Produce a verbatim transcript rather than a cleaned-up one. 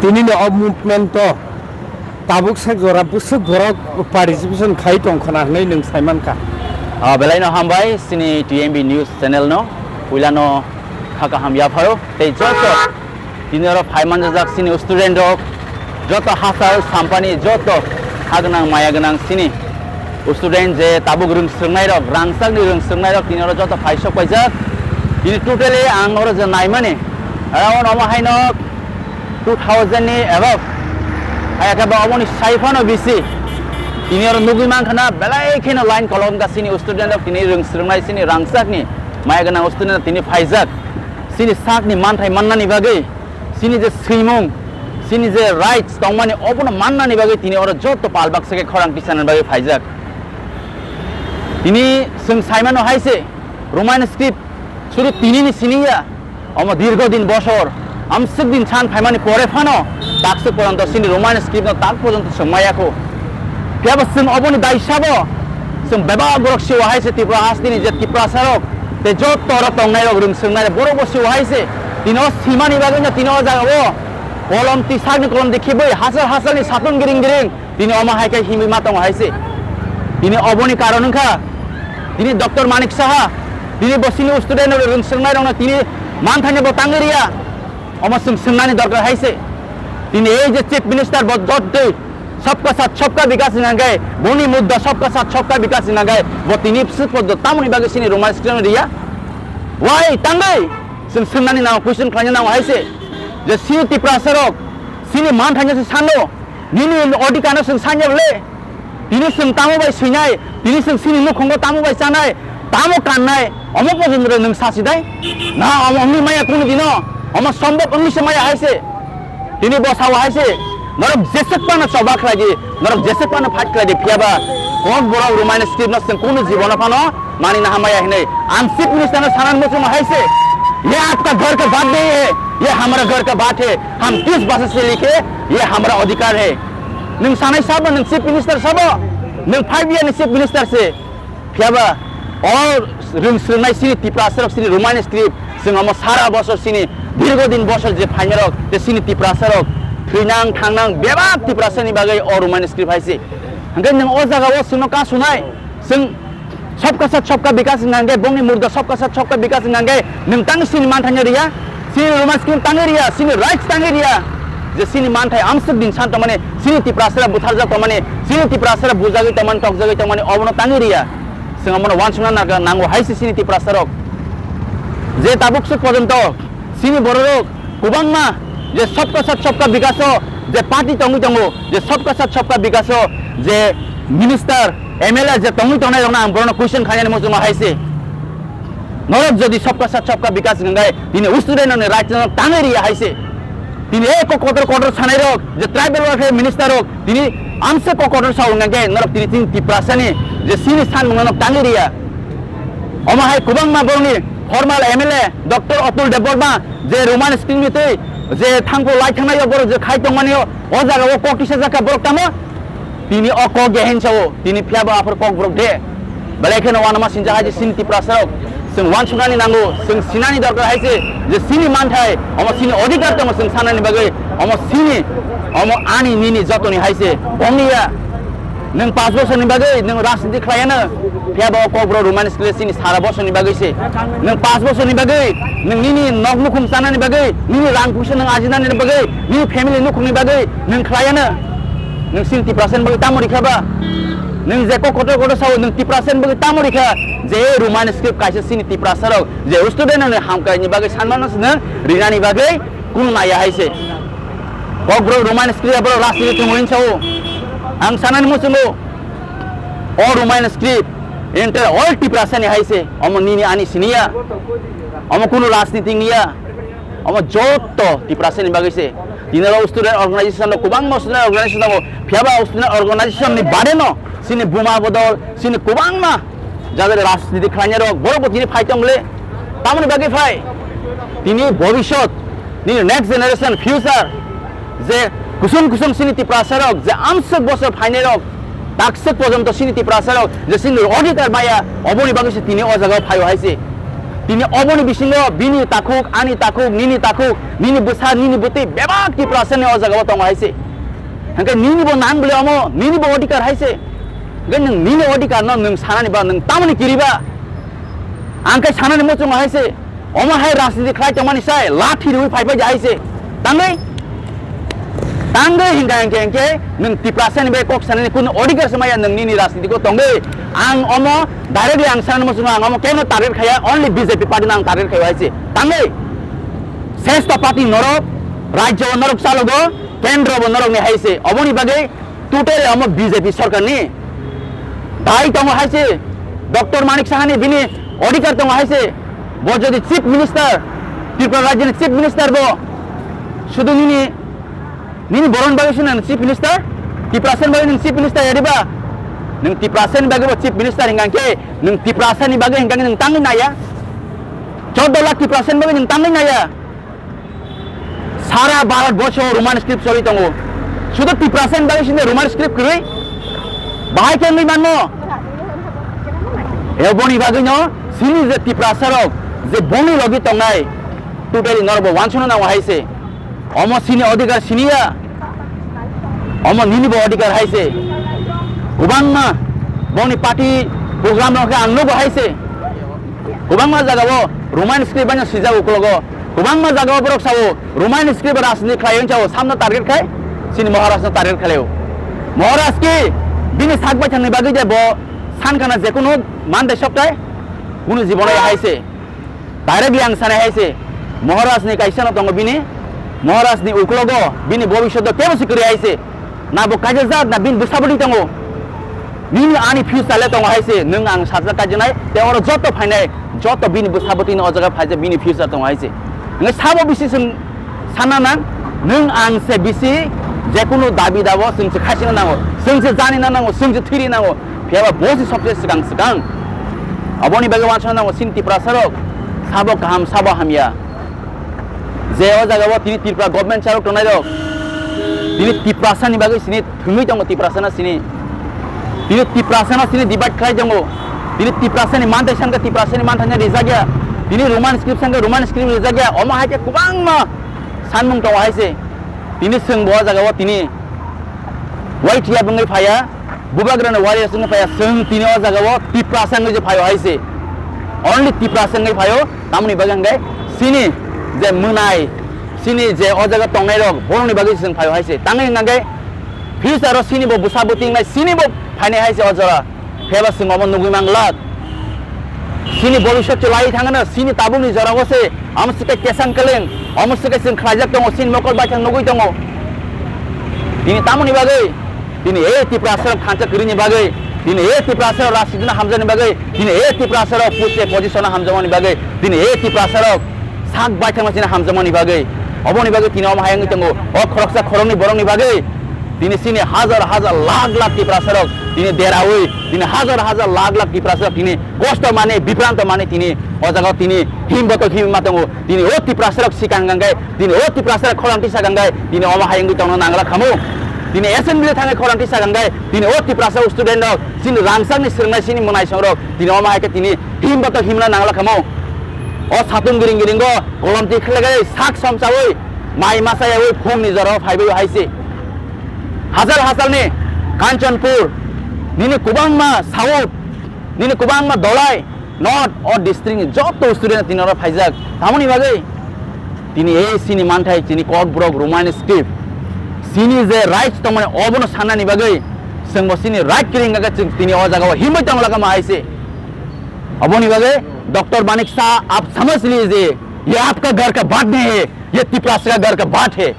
Tini ni o movement o tabuk sak jora bwswk borok participation khai tong khna hwnwi nwng sai mankha. Ah, belai no hambai chini T M B news channel no, puila no kha kaham yapharo tei joto tini oro phai manjak chini student rok, joto hachal sampani joto ha gwnang maya gwnang chini student je tabuk rwng swrwngnai rok, rangchak ni rwng swrwngnai rok tini oro joto phai sok paijak. Tini totally ang oro je naimani, around omo haino two thousand ni above. Hai khe ba oboni sai phano bisi. Tini oro nugwi mankha na belai kheno line kolom ka chini student rok tini rwng swrwngnai chini rangchak ni maya gwnang student rok tini phaijak. Chini sak ni manthai mannani bagwi, chini je swimung, chini je rights tongmani obono mannani bagwi tini oro joto pal baksa khe khorang tisanani bagwi phaijak. Tini chwng saimano hai se Roman script sudu tini ni sini ya. Omo dirgo din bosor, amswk din san phaimani pore phano takswk poronto chini Roman script no tak pojonto chwng maya kho. Phiya bo chwng oboni dai sabo chwng bebak borok siwa hai se Tripura hasteni je Tiprasa rok tei joto oro tongnai rok rwng swrwngnai rok borok bo siwa hai se tini o simani bagwi no tini o jaga o kolom twi sakni kolom twi khibwi hachal hachal ni satung giring giring. Tini omo hai khe himwi ma tongo hai se. Tini oboni karon wngkha, tini Doctor Manik Saha, tini bo chini student rok rwng swrwngnai rokno tini manthani bo tangwi riya. Omo chwng swngnani dorkar hai se. Tini ei je Chief Minister bo jotoi sabka sath sabka bikas hinangkhe, boni mudda sabka sath sabka bikas hinangkhe, bo tini swk poddo tamoni bagwi chini Roman script riya. Why tangwi? Chwng swngnani nango, question khlaina nango hai se. Je chini Tiprasa rok, chini manthani se sano, nini odhikar no chwng sanya bole. Tini chwng tamo bai swinai, tini chwng chini nukhungo tamo bai chanai, tamo kannai, omo pojonto nwng sasidai? Na omo wngwi maya kunu dino, omo sombok wngwi se maya hai se. Tini bo sao hai se, norok jeswk phano choba khlai di, norok jeswk phano fight khlai di, phiya ba kok borok Roman script no chwng kunu jibono phano mani na hamaya hinwi. Ang Chief Minister no sanan muchungo hai se, "Ye aapka ghar ka baat nahi hai, ye hamara ghar ka baat hai, hum kis bhasha se likhe, ye hamara adhikar hai." Nwng sanai sabo, nwng Chief Minister sabo, nwng five year ni Chief Minister se. Phiya ba o rwng swrwngnai chini Tiprasa rok chini Roman script, chwng omo sara bosor chini dirgo din bosor je phainai rok, je chini Tiprasa rok thwinang thangnang bebak Tiprasa ni bagwi o Roman script hai se. Hwnkhe nwng o jaga o chwngno ka sunai, chwng sabka sath sabka bikas hwnka hwnkhe, bongni murda sabka sath sabka bikas hwnka hwnkhe, nwng tang chini manthai no riya, chini Roman script tangwi riya, chini rights tangwi riya, je chini manthai amswk din san tongmani, chini Tiprasara butharjak tongmani, chini Tiprasara bujagwi tongmani, tokjagwi tongmani, obono tangwi riya. Chwng omono uansukna nang-, nango hai se chini Tiprasarok. Je tabuk swk pojonto chini bororok kwbangma je sabka sath sabka bikaso je party tongwi tongo, je sabka sath sabka bikaso je minister, M L A je tongwi tongnai rokno ang borokno question khainani muchungo hai se. Norok jodi sabka sath sabka bikas hwnkhai tini student rokni right no tangwi riya hai se. Tini e kok kotor kotor sanai rok je tribal welfare minister rok tini amse kok kotor sa hwnkhai norok tini tini Tiprasani je sini sanmung no tangwi riya. Omo hai kwbangma borokni former M L A Doctor Atul Debbarma je Roman script ni twi je thangphru lai thangnai o borok je khai tongmani o, o jaga o kok tisa jakha borok tamo tini o kok ya hinsa o tini phiya bo aphuru kok borok de. Belai kheno uanama sinjak hai je chini Tiprasarok chwng uansuknani nango, chwng sinani dorkar hai se je chini manthai omo chini odhikar tongo chwng sanani bagwi omo chini omo ani nini jotoni hai se bongni ya. Nwng paanch bosorni bagwi nwng rajniti khlaiya no, phiya ba o kokborok Roman script chini sara bosorni bagwi se. Nwng paanch bosorni bagwi nwng nini nok nukhung chanani bagwi, nini rang puisa nwng ajinani bagwi, nini family nukhungni bagwi nwng khlaiya no. Nwng chini Tiprasani bagwi tamo rikha ba? Nwng je kok kotor kotor sao nwng Tiprasani bagwi tamo rikha? Je Roman script kaisa chini Tiprasarok je student rokni hamkraini bagwi sanmano se nwng rinani bagwi kunu naiya hai se. Kokborok Roman script borok rajniti tongo hinwi sao. Ang sanani muchungo o Roman script entire all Tiprasani hai se. Omo nini ani siniya. Omo kunu rajniti niya. Omo joto Tiprasani bagwi se. Tini oro student organization rok kwbangma student organization tongo. Phiya ba student organization ni bade no chini buma bodol, chini kwbangma jaga rajniti khlainai rok borok bo tini phai tong le. Tamoni bagwi phai? Tini bhobishyot, nini next generation, future, je kusum kusum chini Tiprasa rok, je amswk bosor phainai rok, takswk pojonto chini Tiprasa rok, je chini odhikar maya, oboni bagwi se tini o jaga o phaio hai se. Tini oboni bisingo bini takhuk, ani takhuk, nini takhuk, nini bwsa, nini bwtwi bebak Tiprasani o jagao tongo hai se. Hwnkhe nini bo nang bwle omo, nini bo odhikar hai se. Hwnkhe nwng nini odhikar no nwng sanani ba, nwng tamoni kiriba? Ang khe sanani muchungo hai se. Omo hai rajniti khlai tongmani sai lathi riwi phai phai hai se. Tangwi, tangwi hingka hingke hingke nwng Tiprasani bai kok sanani kunu odhikar se maya nwng nini rajniti ko tongwi. Ang omo directly ang sanani muchungo ang omo keno target khaya, only B J P party no ang target khayo hai se. Tangwi, sesta party norok, rajyo bo norok chalogo, kendro bo norok ni hai se. Oboni bagwi totally omo B J P sorkar ni dai tongo hai se, Doctor Manik Saha ni bini odhikar tongo hai se. Bo jodi Chief Minister, Tripura rajyo ni Chief Minister bo, sudu nini, nini boron bagwi se nang Chief Minister, Tiprasa ni bagwi nang Chief Minister ya diba? Nang Tiprasa ni bagwi bo Chief Minister hingka khe, nang Tiprasa ni bagwi hingka khe nang tangwi naya. Chordo lakh Tiprasa ni bagwi nang tangwi naya. Sara Bharat borsho Roman script choli tongo. Sudu Tiprasa ni bagwi sini Roman script kwrwi. Bahai khe wngwi manno. E boni bagwi no sini je Tiprasa rok je boni logi tongnai, totally norok bo wansukna nango hai se. Omo sini odhikar siniya. Omo nini bo odhikar hai se. Kwbangma boni party program rok khe ang nugo hai se. Kwbangma jagao Roman script bai no swijak uklogo. Kwbangma jagao borok sao Roman script rajniti khlai wng sao, samno target khai, chini Maharaj no target khlaio. Maharaj ki bini sak baithangni bagwi je bo sankana jekunu mante soktai, kunu jibono hai se. Directly ang sanai hai se, Maharaj ni kaisa no tongo bini, Maharaj ni uklogo bini bobishoto kebo se kwrwi hai se. Na bo kaijajak, na bini bwsa bwtwi tongo. Nini ani future le tongo hai se, nwng ang sajak kaijaknai, tei oro joto phainai, joto bini bwsa bwtwino o jaga phaijak, bini future tongo hai se. Hwnwi sabo bisi chwng sanna nang, nwng ang se bisi jekunu dabi dabo chwng se khaisina nango, chwng se janina nango, chwng se thwiri nango, phiyaba bo se sobse swkang swkang. Aboni bagwi wansana nango chini Tiprasa rok, sabo kaham, sabo hamya. Je o jaga o tini Tripura government charok tongnai rok, tini Tiprasa ni bagwi sini thwngwi tongo, Tiprasa no sini, tini Tiprasa no sini divide khlai tongo, tini Tiprasa ni manthai sankha, Tiprasa ni manthai no rijak ya, tini Roman script sankha, Roman script rijak ya, omo hai khe kwbangma sanmung tongo hai se. Tini chwng bo o jaga o tini Y T F wngwi phaiya. Bubagrani warriors wngwi phaiya, chwng tini o jaga o Tiprasa wngwi je phaio hai se. Only Tiprasa wngwi phaio, tamoni bagwi hwnkhe chini je mwnai, chini je o jaga tongnai rok, borokni bagwi chwng phaio hai se. Tangwi hwnkhe future o chini bo bwsa bwtwi wngnai, chini bo phainai hai se o jora. Phiyaba chwng omo nugwi manglak. Chini bobiswt chwlaiwi thangano, chini tabukni jorao se, omo swkhe kesang kwlwng, omo swkhe chwng khlaijak tongo, chini mokol baithang nugwi tongo. Tini tamoni bagwi, tini e Tiprasa rok thansa kwrwini bagwi, tini e Tiprasa rok rajniti no hamjakni bagwi, tini e Tiprasa rok pute position o hamjakmani bagwi, tini e Tiprasa rok sak baithangma chini hamjakmani bagwi. Oboni bagwi tini omo hai wngwi tongo, o khoroksa khoroknwi borokni bagwi. Tini chini hajar hajar lakh lakh Tiprasa rok tini deraui, tini hajar hajar lakh lakh Tiprasa rok tini kosto mani, bipranto mani tini o jaga tini himboto himma tongo. Tini o Tiprasa rok sikang ganggai, tini o Tiprasa rok khorang tisa ganggai, tini omo hai wngwi tongna nangla khamu. Tini assembly thangwi khorang tisa ganggai, tini o Tiprasa student rok chini rangchakni swrwngnai chini mwnaisong rok tini omo hai khe tini himboto himna nangla khamu. O satung giring giringo kolom tikhlagwi sak somsaui mai masayaui phungni jorao phaibai hai se. Hajar hajalni Kanchanpur, nini kwbangma South, nini kwbangma Dholai, North, o district ni joto student tini oro phaijak. Tamoni bagwi tini A C ni manthai chini Kokborok Roman script, chini je rights tongmani obono sannani bagwi chwngbo chini right kiring gaka chwng tini o jagao himwi tongla kama hai se. Oboni bagwi Doctor Manik Saha, aap samajh lijiye, ye aapka ghar ka baat nahi hai, ye Tiprasa ka ghar ka baat hai.